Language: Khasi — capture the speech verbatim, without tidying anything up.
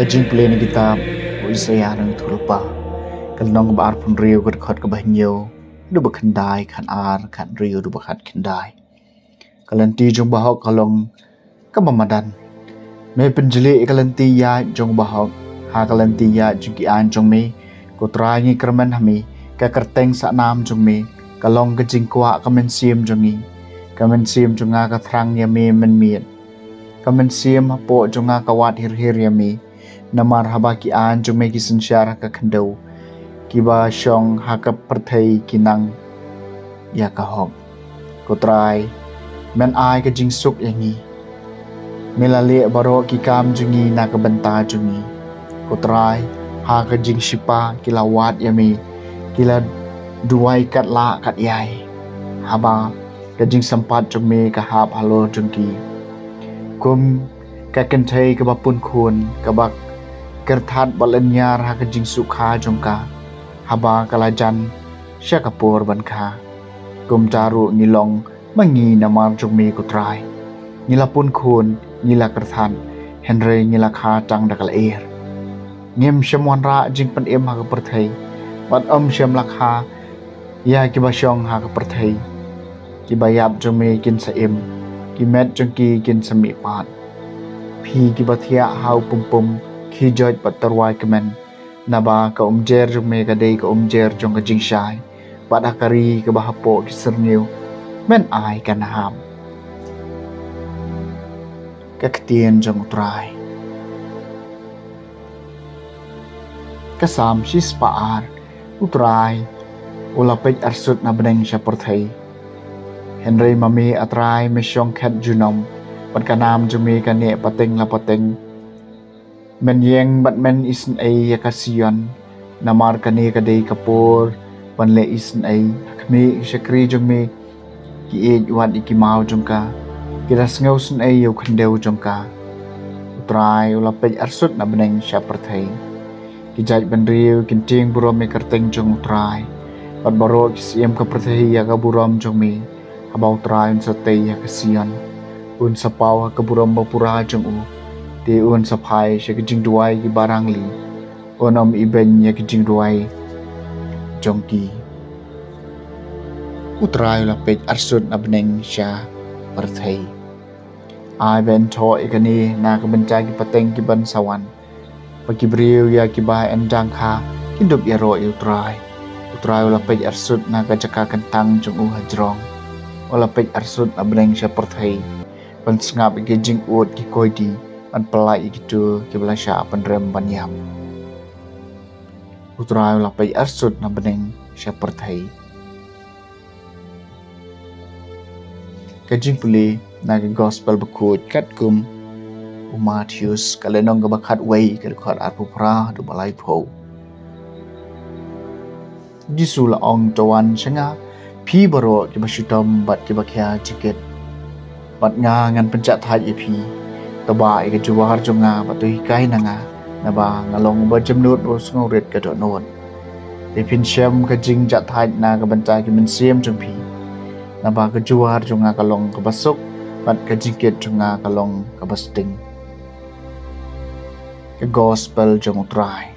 Jingpule na kitab u Isaïah nongïathuhlypa, ka lynnong kaba arphew hynriew, ka dkhot kaba hynñiew haduh ba khyndai, khatar, khathynriew haduh ba khatkhyndai. Ka lynti jong u bahok ka long kaba madan. Me pynjylliew ïa ka lynti ïaid jong u bahok. Ha ka lynti ïaid jong ki aiñ jong me, ko Trai, ngi kyrmen ha me. Ka kyrteng sah nam jong me ka long ka jingkwah ka mynsiem jong ngi. Ka mynsiem jong nga ka thrang ïa me mynmiet. Ka mynsiem hapoh jong nga ka wad hir hir ïa me. Namar haba ki aiñ jong me ki synshar ha ka khyndew, kiba shong ha ka pyrthei ki nang ïa ka hok. Ko Trai, men ai ka jingsuk ïa ngi. Me la leh baroh ki kam jong ngi na ka bynta jong ngi. Ko Trai, ha ka jingshipa ki la wad ïa me, ki la duwai kat lah kat ïai. Haba ka jingsympat jong me ka hap halor jong ki, kum ka kynthei kaba punkhun, kaba kyrthat bad lynñiar ha ka jingsuk kha jong ka, haba ka la jan sha ka por ban kha. Kumta ruh ngi long ma ngi namar jong me, ko Trai. Ngi la punkhun, ngi la kyrthat, hynrei ngi la kha tang da ka lyer. Ngim shym wanrah jingpynim ha ka pyrthei, bad ym shym la kha ïa kiba shong ha ka pyrthei. Kiba ïap jong me kin sa im, ki met jong ki kin sa mihpat. Phi kiba thiah ha u pum pum, khie joit bad tyrwa kmen. Naba ka umjer jong me ka dei ka umjer jong ka jingshai, bad ha ka ri kaba hapoh ki syrngiew, men ai ka naham. Ka ktien jong u Trai. Ka Salm shispah ar. U Trai u la peit arsut na bneng sha pyrthei. Hynrei ma me, A Trai, me shong khet junom, bad ka nam jong me ka neh pateng la pateng. Men ïeng bad men isynei ïa ka Sion, namar kane ka dei ka por ban leh isynei. Ha khmih, ki shakri jong me ki ïeit wat ïa ki maw jong ka, ki da sngewsynei ïa u khyndew jong ka. U Trai u la peit arsut na bneng sha pyrthei. Ki jaitbynriew kin tieng burom ïa ka kyrteng jong u Trai, bad baroh ki syiem ka pyrthei ïa ka burom jong me. Haba u Trai un sa tei ha ka Sion, un sa paw ha ka burom bapura jong u. Te un sa phai sha ka jingduwai ki barangli, un ym ibeiñ ïa ka jingduwai jong ki. U Trai u la peit arsut na bneng sha pyrthei. Ai ban thoh ïa kane na ka bynta ki pateng ki ban sa wan, ba ki briew ïa kiba yn dang kha kin dup ïaroh ïa u Trai. U Trai u la peit arsut na ka jaka kyntang jong u hajrong. U la peit arsut na bneng sha pyrthei, ban sngap ïa ki jingud ki koidi, ban pyllait ïa kito kiba la shah pynrem ban ïap. U Trai u la peit arsut na bneng sha pyrthei. Ka jingpule na ka Gospel bakhuid katkum u Mathaios, ka lynnong kaba khatwei, ka dkhot arphew phra haduh ba laiphew. Jisu la ong, "To wan sha nga, phi baroh kiba shitom bad kiba khia jingkit, bad nga ngan pynjahthait ïa phi. To bah ïa ka juar jong nga bad to hikai na nga, naba nga long uba jemnud, u sngewrit ka dohnud. Te phin shem ka jingjahthait na ka bynta ki mynsiem jong phi. Naba ka juar jong nga ka long kaba suk, bad ka jingkit jong nga ka long kaba sting." Ka Gospel jong u Trai.